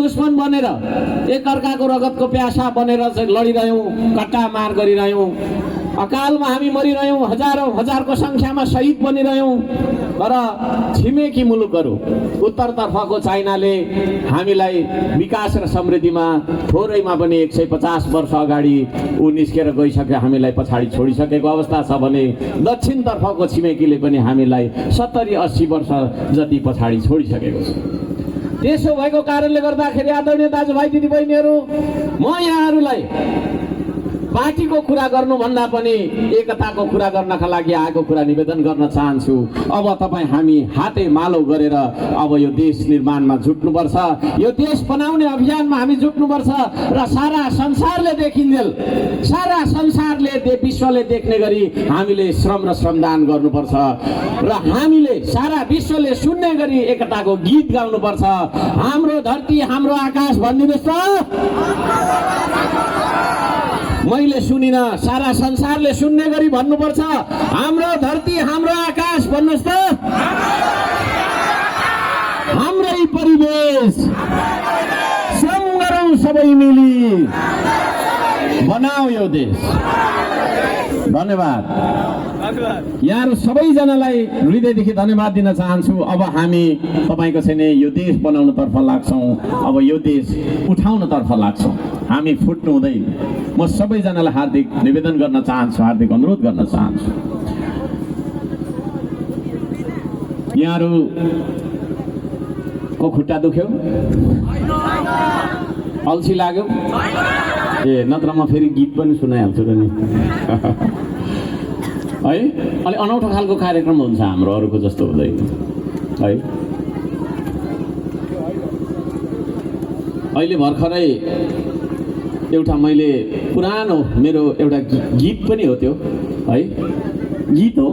दुश्मन बनेर एकअर्काको रगतको प्यासा बनेर लडिरह्यौँ, कट्टामार गरिरह्यौँ, अकालमा हामी मरिरह्यौँ, हजारको सङ्ख्यामा शहीद बनिरह्यौँ। तर छिमेकी मुलुकहरू उत्तरतर्फको चाइनाले हामीलाई विकास र समृद्धिमा थोरैमा पनि 150 वर्ष अगाडि ऊ निस्केर गइसक्यो, हामीलाई पछाडि छोडिसकेको अवस्था छ भने दक्षिणतर्फको छिमेकीले पनि हामीलाई 70-80 वर्ष जति पछाडि छोडिसकेको छ। त्यसो भएको कारणले गर्दाखेरि आदरणीय दाजुभाइ दिदीबहिनीहरू, म यहाँहरूलाई पार्टीको कुरा गर्नुभन्दा पनि एकताको कुरा गर्नका लागि आएको कुरा निवेदन गर्न चाहन्छु। अब तपाईँ हामी हाते मालो गरेर अब यो देश निर्माणमा जुट्नुपर्छ, यो देश बनाउने अभियानमा हामी जुट्नुपर्छ र सारा संसारले देखिन्जेल, सारा संसारले विश्वले देख्ने गरी हामीले श्रम र श्रमदान गर्नुपर्छ र हामीले सारा विश्वले सुन्ने गरी एकताको गीत गाउनुपर्छ। हाम्रो धरती हाम्रो आकाश भनिदिनुहोस् त। मैले सुनिन, सारा संसारले सुन्ने गरी भन्नुपर्छ, हाम्रो धरती हाम्रो आकाश भन्नुहोस् त। हाम्रै परिवेश श्रम गरौँ सबै मिली, बनाऊ यो देश। धन्यवाद। यहाँहरू सबैजनालाई हृदयदेखि धन्यवाद दिन चाहन्छु। अब हामी तपाईँको चाहिँ यो देश बनाउनतर्फ लाग्छौँ, अब यो देश उठाउनतर्फ लाग्छौँ। हामी फुट्नु हुँदैन। म सबैजनालाई हार्दिक निवेदन गर्न चाहन्छु, हार्दिक अनुरोध गर्न चाहन्छु। यहाँहरूको खुट्टा दुख्यो, अल्छी लाग्यो ए, नत्र म फेरि गीत पनि सुनाइहाल्छु नि है। अलि अनौठो खालको कार्यक्रम हुन्छ हाम्रो, अरूको जस्तो हुँदैन है। अहिले भर्खरै एउटा मैले पुरानो मेरो एउटा गीत पनि हो त्यो है, गीत हो